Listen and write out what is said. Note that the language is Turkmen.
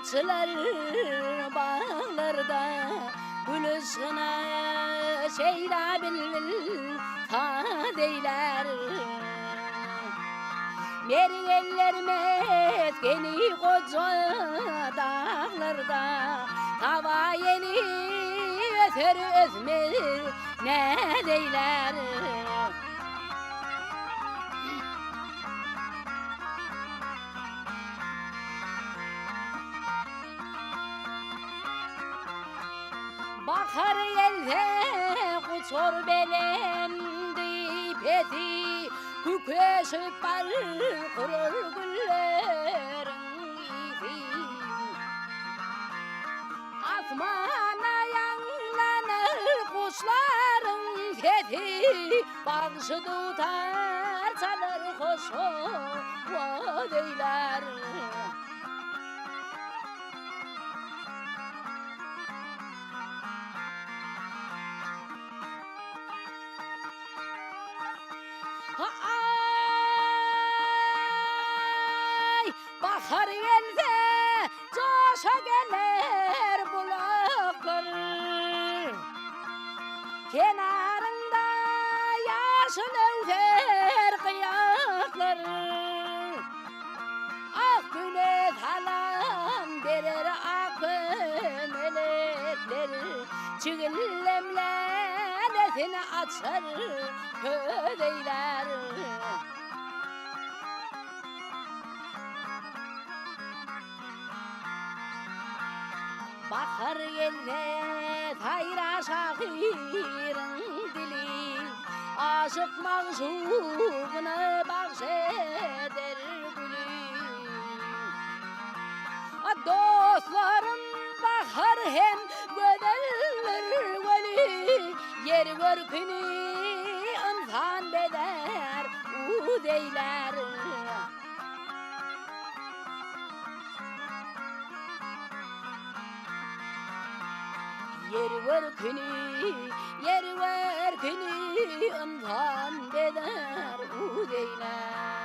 Açylar baglarda gül yşgyna şeýda bilbil saz eýlär. Mergenler mesgeni goja daglarda Saba ýeli öser ösmez näz eýlär. Bahar gelse guçar belendi pesi, Kükeşip balkyrar gülleriň ysy. Asmana ýaňlanar guşlaryň sesi, Bagşy dutar çalar hoş owaz eýlär. Aý, bahar gelse, joşa geler bulaklar. Kenarynda ýaşyl öwser gyýaklar. Ak güne salam berer ak kömelekler, Çigildem lälesini açar köz eýlär. Bahar gelse saýrar şahyryň dili, Aşyk magşugyna bagş eder güli. Dostlarym bahar hem gözeldir weli, Ýer görküni ynsan bezär, uz eýlär. Ýer görküni, ýer görküni ynsan bezär, uz eýlär.